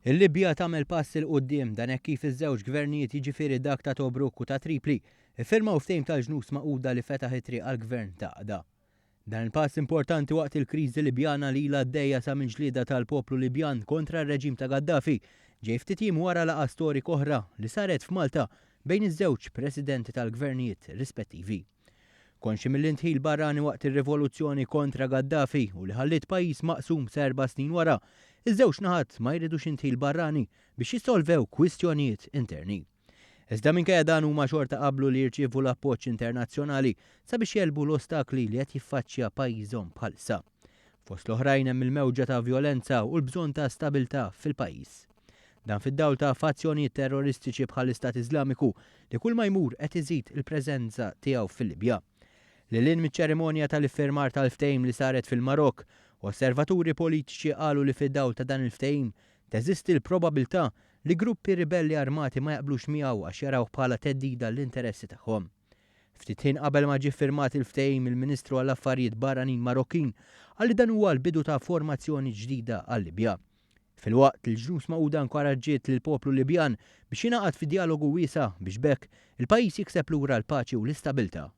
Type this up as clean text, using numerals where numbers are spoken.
Il-Libja tagħmel pass 'il quddiem dan hekk kif iż-żewġ gvernijiet jiġifieri dak ta' Tobruk u ta' Tripli iffirmaw ftehim tal-Ġnus Magħquda li fetaħ it-triq għal gvern ta' għaqda. Dan il-pass importanti waqt il-kriżi Libjana li ilha għaddejja sa mill-ġlieda tal-poplu Libjan kontra r-reġim ta' Gaddafi ġej ftit jiem wara laqgħa storika oħra li saret f'Malta bejn iż-żewġ presidenti tal-gvernijiet rispettivi. Konxji mill-indħil barrani waqt ir-rivoluzzjoni kontra Gaddafi u li ħalliet pajjiż maqsum sa 4 snin wara, iż-żewġ naħat ma jridux indħil barrani biex jissolvew kwistjonijiet interni. Iżda minkejja dan huma xorta qablu li jirċievu l-appoġġ internazzjonali sabiex jegħlbu l-ostakli li qed jiffaċċja pajjiżhom bħalissa. Fost l-oħrajn hemm il-mewġa ta' vjolenza u l-bżonn ta' stabilità fil-pajjiż. Dan fid-dawl ta' fazzjonijiet terroristiċi bħall-Istat Iżlamiku li kull ma jmur qed iżid il-preżenza tiegħu fil-Libja. Lil hinn miċ-ċerimonja tal-iffirmar tal-ftehim li saret fil-Marokk, osservaturi politiċi qalu li fid-dawl ta' dan il-ftehim teżisti l-probabilità li gruppi ribelli armati ma jaqblux miegħu għax jarawh bħala theddida l-interessi tagħhom. Ftit ħin qabel ma ġie ffirmat il-ftehim, il-Ministru għall-Affarijiet Barranin Marokkin qal li dan huwa l-bidu ta' formazzjoni ġdida għal-Libja. Filwaqt li l-Ġnus Magħquda inkoraġġiet lill-poplu Libjan biex jingħaqad fi djalogu wiesa' biex b'hekk il-pajjiż jikseb lura l-paċi u l-istabilità.